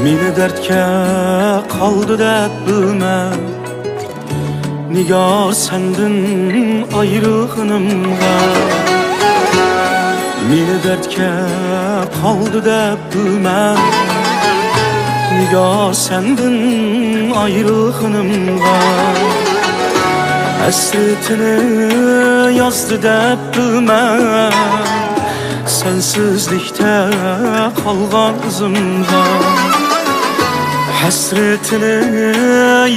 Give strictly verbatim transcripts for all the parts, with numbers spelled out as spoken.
مېنى دەردكە قالدى دەپ بىلمە، نىگار سەندىن ئايرىلغىنىمغا. مېنى دەردكە قالدى دەپ بىلمە، نىگار سەندىن ئايرىلغىنىمغا. ھەسرىتىنى يازدى دەپ بىلمە، سەنسىزلىكتە قالغان ئىزىمغا. ھەسرىتىنى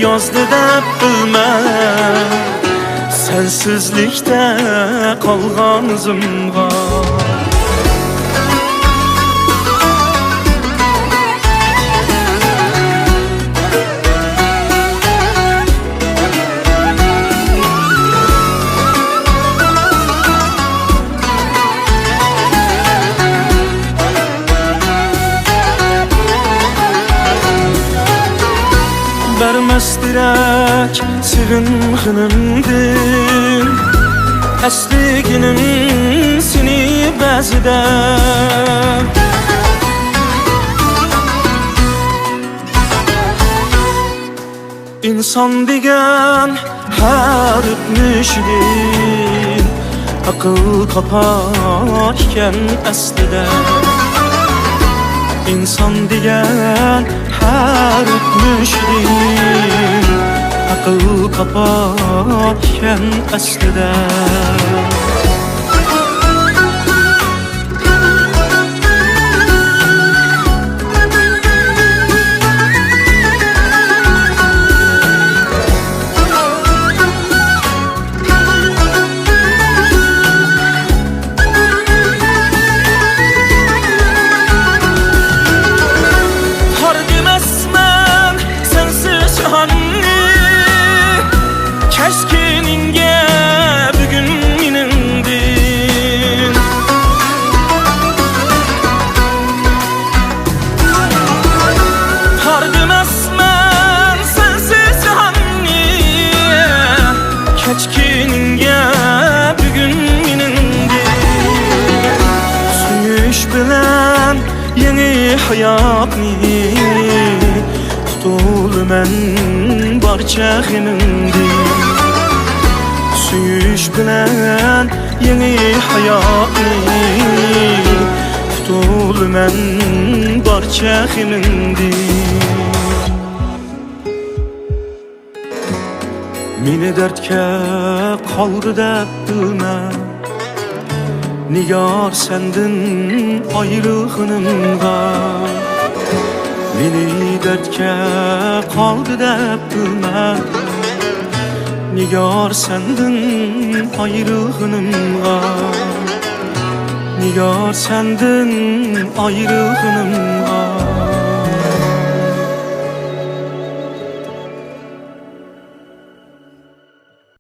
يازدى دەپ بىلمە، سەنسىزلىكتە قالغان ئىزىمغا. بەرمەس دېرەك سېغىنغىنىمدىن، ئەسلىگىنىم سېنى بەزىدە. ئىنسان دېگەن ھەر ئۆتمۈشىدىن ئەقىل تاپار ئىكەن ئەسلىدە. ئىنسان دېگەن ھەر ئۆتمۈشىدىن ئەقىل تاپار ئىكەن ئەسلىدە. تارتماسمەن سەنسىز جاھاننى، كەچكىنىڭگە بۈگۈن مېنىڭدىن. تارتماسمەن سەنسىز جاھاننى، كەچكىنىڭگە بۈگۈن مېنىڭدىن. سۆيۈش بىلەن يېڭى ھاياتنى، قۇتۇلىمەن بارچە غېمىڭدىن. سۆيۈش بىلەن يېڭى ھاياتنى، قۇتۇلىمەن بارچە غېمىڭدىن. مېنى دەردكە قالدى دەپ بىلمە، نىگار سەندىن ئايرىلغىنىمغا. مېنى دەردكە قالدى دەپ بىلمە، نىگار سەندىن ئايرىلغىنىمغا. نىگار سەندىن ئايرىلغىنىمغا.